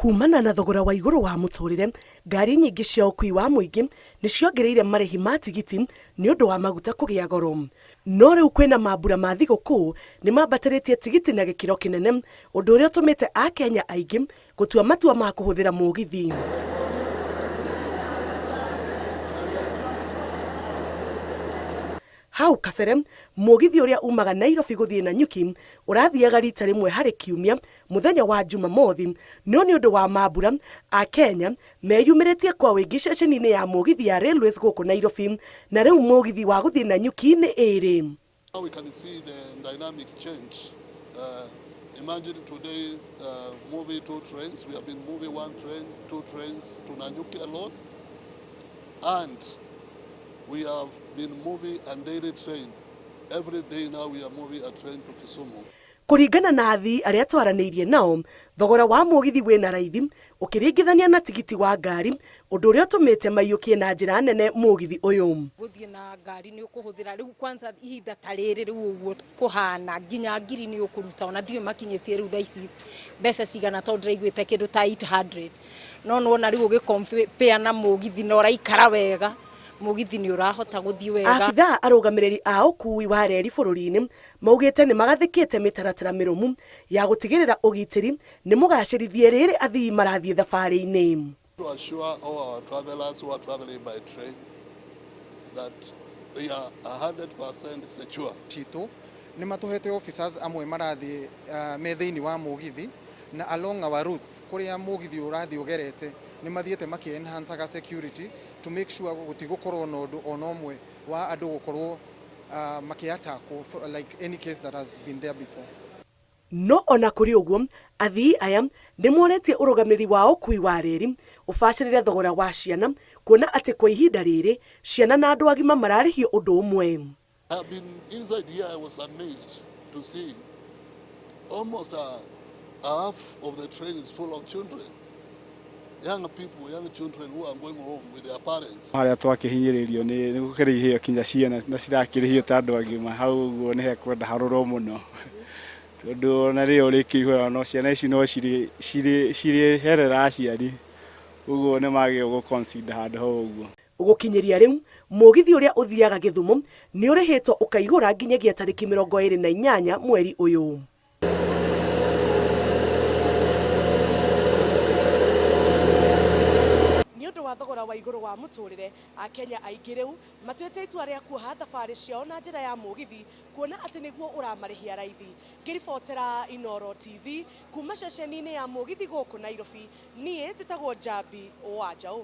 Kumana na thogora wa igũrũ wa mũtũrĩre, ngari nyingĩ cia ũkui wa mũingĩ nĩ ciongereire marĩhi ma tigiti nĩ ũndũ wa maguta kũgĩa goro. No rĩu kwĩna mambura ma thigũkũ nĩ mambatĩrĩtie tigiti na gĩkĩro kĩnene, ũndũ ũrĩa ũtũmĩte Akenya aingĩ gũtua matua ma kũhũthĩra mũgithi. Hau kabere, mũgithi ũrĩa umaga Nairobi gũthiĩ Nanyuki ũrathiaga rita rĩmwe harĩ kiumia mũthenya wa Jumamothi, no nĩ ũndũ wa mambura, Akenya meyumĩrĩtie kwa ũingĩ ceceni-inĩ ya mũgithi ya Railways gũkũ Nairobi, na rĩu mũgithi wa gũthiĩ Nanyuki nĩ ĩĩrĩ. Now we can see the dynamic change. Imagine today moving two trains. We have been moving one train, two trains to Nanyuki alone. And we have been moving a daily train. Every day now we are moving a train to Kisumu. Kũringana na athii arĩa twaranĩirie nao, thogora wa mũgithi wĩna raithi ũkĩringithania na tigiti wa ngari, ũndũ ũrĩa ũtũmĩte maiyũkie na njĩra nene mũgithi ũyũ. Gũthiĩ na ngari nĩ ũkũhũthĩra rĩu kwanza ihinda ta rĩrĩ rĩu ũguo kũhana nginya ngiri nĩ ũkũruta, ona ndiũĩ makinyĩtie rĩu thaa ici mbeca cigana, tondũ ndĩraiguĩte kĩndũ ta 800, no nĩwona rĩu ũgĩ-compare na mũgithi na ũraikara wega, mũgithi nĩ ũrahota gũthiĩ wega. Abithaa arũgamĩrĩri a ũkui wa reri bũrũri-inĩ maugĩte nĩ magathĩkĩte mĩtaratara mĩrũmu ya gũtigĩrĩra ũgitĩri nĩ mũgacĩrithie rĩrĩ athii marathiĩ thabarĩ-inĩ. To assure all our travelers who are traveling by train that they are 100% secure. Citũ nĩ matũhete officers amwe marathiĩ me thĩinĩ wa mũgithi na along our routes kũrĩa mũgithi ũrathiĩ ũgerete, nĩ mathiĩte makĩ enhancaga security to make sure gũtigũkorwo na ũndũ ona ũmwe wa andũ gũkorwo makĩ-attackwo like any case that has been there before. No ona kũrĩ ũguo, athii aya nĩ moretie ũrũgamĩrĩri wa ũkui wa reri ũbacĩrĩre thogora wa ciana, kuona atĩ kwa ihinda rĩrĩ ciana na andũ agima mararĩhio ũndũ ũmwe. I have been inside here, I was amazed to see almost a half of the train is full of children. Young people, young children who are going home with their parents. Harĩa twakĩhinyĩrĩrio nĩ gũkĩrĩhio kinya ciana na cirakĩrĩhio ta andũ agima, hau ũguo nĩ hekwenda harorwo mũno, tondũ ona rĩrĩa ũrĩkĩihũra no ciana ici no cirĩherera aciari, ũguo nĩ magĩrĩirwo gũ consider handũ hau ũguo. Gũkinyĩria rĩu, mũgithi ũrĩa ũthiaga Gĩthumo nĩ ũrĩhĩtwo ũkaihũra nginyagia tarĩki 28 mweri ũyũ. Nĩ ũndũ wa thogora wa igũrũ wa mũtũrĩre, Akenya aingĩ rĩu matuĩte itua rĩa kuoha thabarĩ ciao na njĩra ya mũgithi, kuona atĩ nĩguo ũramarĩhia raithi. Ngĩribotera Inooro TV kuma ceceni-inĩ ya mũgithi gũkũ Nairobi, niĩ njĩtagwo Njambi wa Njaũ.